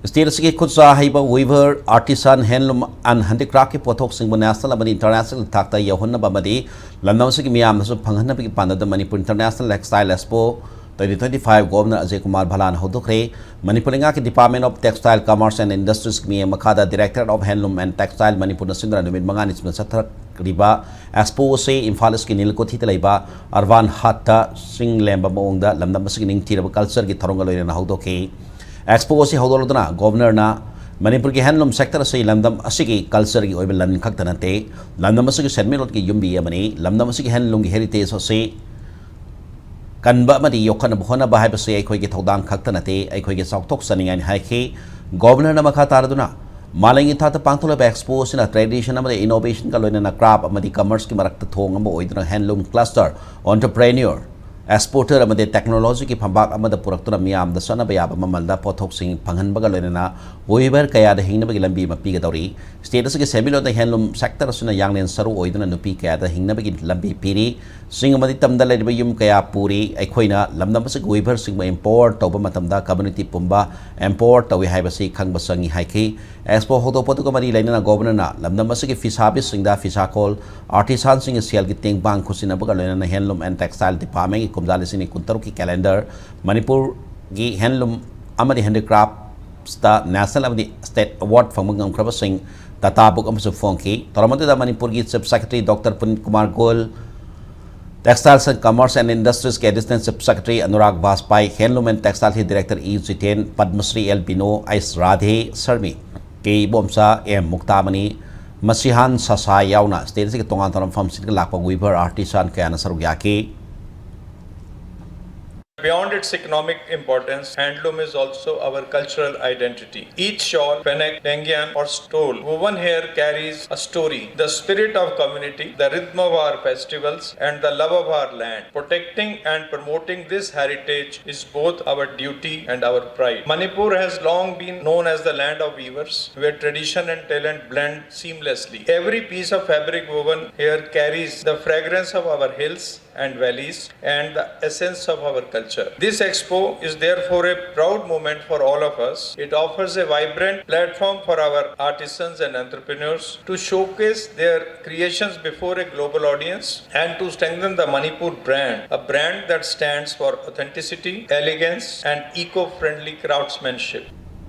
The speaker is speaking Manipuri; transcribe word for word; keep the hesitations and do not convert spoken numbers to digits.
ꯁ꯭ꯇꯦꯠ ꯑꯁꯤꯒꯤ ꯈꯨꯠꯁꯥ ꯍꯩꯕ weaver, artisan, handloom and handicraftꯀꯤ ꯄꯣꯠꯊꯣꯛꯁꯤꯡꯕꯨ ꯅꯦꯁꯅꯦꯜ ꯑꯃꯗꯤ ꯏꯟꯇꯔꯅꯦꯁꯅꯦꯜ ꯊꯥꯛꯇ ꯌꯧꯍꯟꯅꯕ ꯑꯃꯗꯤ ꯂꯝꯗꯝ ꯑꯁꯤꯒꯤ ꯃꯤꯌꯥꯝꯗꯁꯨ ꯐꯪꯍꯟꯅꯕꯒꯤ ꯄꯥꯟꯗꯝꯗ Manipur international textile expo twenty twenty-five governor Ajay Kumar ꯚꯜꯂꯥꯅ ꯍꯧꯗꯣꯛꯈ꯭ꯔꯦ꯫ ꯃꯅꯤꯄꯨꯔ ꯂꯩꯉꯥꯛꯀꯤ Department of Textile, Commerce and Industries ꯃꯤꯠꯌꯦꯡ ꯃꯈꯥꯗ Directorate of Handloom and Textile ꯃꯅꯤꯄꯨꯔꯅ ꯁꯤꯟꯗꯨꯅ ꯅꯨꯃꯤꯠ ꯃꯉꯥꯅꯤ ꯆꯨꯞꯅ ꯆꯠꯊꯔꯛꯂꯤꯕ ꯑꯦꯛꯁꯄꯣ ꯑꯁꯤ ꯏꯝꯐꯥꯜ ꯏꯁꯀꯤ ꯅꯤꯜꯀꯣꯊꯤꯗ ꯂꯩꯕ ꯑꯔꯕꯥꯟ ꯍꯥꯠꯇ ꯆꯤꯡ ꯂꯦꯝꯕ ꯃꯑꯣꯡꯗ ꯂꯝꯗꯝ ꯑꯁꯤꯒꯤ ꯅꯤꯡꯊꯤꯔꯕ ꯀꯜꯆꯔꯒꯤ ꯊꯧꯔꯝꯒ ꯂꯣꯏꯅꯅ ꯍꯧꯗꯣꯛꯈꯤ꯫ ꯑꯦꯛꯁꯄꯣ ꯑꯁꯤ ꯍꯧꯗꯣꯛꯂꯗꯨꯅ ꯒꯣꯚꯔꯅꯔꯅ ꯃꯅꯤꯄꯨꯔꯒꯤ ꯍꯦꯟꯂꯨꯝ ꯁꯦꯛꯇꯔ ꯑꯁꯤ ꯂꯝꯗꯝ ꯑꯁꯤꯒꯤ ꯀꯜꯆꯔꯒꯤ ꯑꯣꯏꯕ ꯂꯟ ꯈꯛꯇ ꯅꯠꯇꯦ, ꯂꯝꯗꯝ ꯑꯁꯤꯒꯤ ꯁꯦꯟꯃꯤꯠꯂꯣꯟꯒꯤ ꯌꯨꯝꯕꯤ ꯑꯃꯅꯤ꯫ ꯂꯝꯗꯝ ꯑꯁꯤꯒꯤ ꯍꯦꯟꯂꯨꯝꯒꯤ ꯍꯦꯔꯤꯇꯦꯖ ꯑꯁꯤ ꯀꯟꯕ ꯑꯃꯗꯤ ꯌꯣꯛꯈꯠꯅꯕ ꯍꯣꯠꯅꯕ ꯍꯥꯏꯕꯁꯤ ꯑꯩꯈꯣꯏꯒꯤ ꯊꯧꯗꯥꯡ ꯈꯛꯇ ꯅꯠꯇꯦ, ꯑꯩꯈꯣꯏꯒꯤ ꯆꯥꯎꯊꯣꯛꯆꯅꯤꯡꯉꯥꯏꯅꯤ ꯍꯥꯏꯈꯤ꯫ ꯒꯣꯚꯔꯅꯔꯅ ꯃꯈꯥ ꯇꯥꯔꯗꯨꯅ, ꯃꯥꯂꯦꯝꯒꯤ ꯊꯥꯛꯇ ꯄꯥꯡꯊꯣꯛꯂꯤꯕ ꯑꯦꯛꯁꯄꯣ ꯑꯁꯤꯅ ꯇ꯭ꯔꯦꯗꯤꯁꯟ ꯑꯃꯗꯤ ꯏꯅꯣꯚꯦꯁꯟꯒ ꯂꯣꯏꯅꯅ ꯀ꯭ꯔꯥꯐ ꯑꯃꯗꯤ ꯀꯃꯔꯁꯀꯤ ꯃꯔꯛꯇ ꯊꯣꯡ ꯑꯃ ꯑꯣꯏꯗꯨꯅ ꯍꯦꯟꯂꯨꯝ ꯀ꯭ꯂꯁꯇꯔ, ꯑꯣꯟꯇꯔꯄ꯭ꯔꯦꯅ꯭ꯌꯣꯔ, ꯑꯦꯛꯁꯄꯣꯔꯇꯔ ꯑꯃꯗꯤ ꯇꯦꯛꯅꯣꯂꯣꯖꯤꯒꯤ ꯐꯝꯄꯥꯛ ꯑꯃꯗ ꯄꯨꯔꯛꯇꯨꯅ ꯃꯤꯌꯥꯝꯗ ꯆꯠꯅꯕ ꯌꯥꯕ ꯃꯃꯜꯗ ꯄꯣꯠꯊꯣꯛꯁꯤꯡ ꯐꯪꯍꯟꯕꯒ ꯂꯣꯏꯅꯅ weaver ꯀꯌꯥꯗ ꯍꯤꯡꯅꯕꯒꯤ ꯂꯝꯕꯤ ꯑꯃ ꯄꯤꯒꯗꯧꯔꯤ꯫ ꯁ꯭ꯇꯦꯠ ꯑꯁꯤꯒꯤ ꯁꯦꯟꯃꯤꯠꯂꯣꯟꯗ ꯍꯦꯟꯂꯨꯝ ꯁꯦꯛꯇꯔ ꯑꯁꯤꯅ ꯌꯥꯡꯂꯦꯟ ꯁꯔꯨ ꯑꯣꯏꯗꯨꯅ ꯅꯨꯄꯤ ꯀꯌꯥꯗ ꯍꯤꯡꯅꯕꯒꯤ ꯂꯝꯕꯤ ꯄꯤꯔꯤ꯫ ꯆꯤꯡ ꯑꯃꯗꯤ ꯇꯝꯗ ꯂꯩꯔꯤꯕ ꯌꯨꯝ ꯀꯌꯥ ꯄꯨꯔꯤ꯫ ꯑꯩꯈꯣꯏꯅ ꯂꯝꯗꯝ ꯑꯁꯤꯒꯤ weaverꯁꯤꯡꯕꯨ empower ꯇꯧꯕ ꯃꯇꯝꯗ community ꯄꯨꯝꯕ empower ꯇꯧꯏ ꯍꯥꯏꯕꯁꯤ ꯈꯪꯕ ꯆꯪꯏ ꯍꯥꯏꯈꯤ꯫ ꯑꯦꯛꯁꯄꯣ ꯍꯧꯗꯣꯛꯄꯗꯨꯒ ꯃꯔꯤ ꯂꯩꯅꯅ ꯒꯣꯚꯔꯅꯔꯅ ꯂꯝꯗꯝ ꯑꯁꯤꯒꯤ ꯐꯤꯁꯥꯕꯤꯁꯤꯡꯗ ꯐꯤꯁꯥꯈꯣꯜ, artisanꯁꯤꯡꯒꯤ ꯁꯦꯜꯒꯤ ꯇꯦꯡꯕꯥꯡ ꯈꯨꯠꯁꯤꯟꯅꯕꯒ ꯂꯣꯏꯅꯅ Handloom and Textile Departmentꯀꯤ ꯀꯨꯝꯖꯥ ꯂꯤꯁꯤꯡ ꯑꯅꯤ ꯀꯨꯟꯇꯔꯨꯛꯀꯤ calendar, ꯃꯅꯤꯄꯨꯔꯒꯤ handloom ꯑꯃꯗꯤ handicraftsꯇ national ꯑꯃꯗꯤ state award ꯐꯪꯕ ꯉꯝꯈ꯭ꯔꯕꯁꯤꯡ data book ꯑꯃꯁꯨ ꯐꯣꯡꯈꯤ꯫ ꯊꯧꯔꯝ ꯑꯗꯨꯗ ꯃꯅꯤꯄꯨꯔꯒꯤ Chief Secretary Doctor Punit Kumar Goyal, Textiles and Commerce and Industriesꯀꯤ Additional Chief Secretary Anurag Bajpai, Handloom and Textileꯀꯤ Director E Jiten, Padmashri L Bino, S Radhe, Sharmi, K Ibomcha, M Muktamani, ꯃꯁꯤꯍꯥꯟ ꯁꯁꯥ ꯌꯥꯎꯅ ꯁ꯭ꯇꯦꯠ ꯑꯁꯤꯒꯤ ꯇꯣꯉꯥꯟ ꯇꯣꯉꯥꯟꯕ ꯃꯐꯝꯁꯤꯡꯗꯒꯤ ꯂꯥꯛꯄ weaver, artisan ꯀꯌꯥꯅ ꯁꯔꯨꯛ ꯌꯥꯈꯤ꯫ Beyond its economic importance, handloom is also our cultural identity. Each shawl, fennec, tengian, or stole woven here carries a story, the spirit of community, the rhythm of our festivals, and the love of our land. Protecting and promoting this heritage is both our duty and our pride. Manipur has long been known as the land of weavers, where tradition and talent blend seamlessly. Every piece of fabric woven here carries the fragrance of our hills, and valleys and the essence of our culture. This expo is therefore a proud moment for all of us. It offers a vibrant platform for our artisans and entrepreneurs to showcase their creations before a global audience and to strengthen the Manipur brand, a brand that stands for authenticity, elegance, and eco friendly craftsmanship.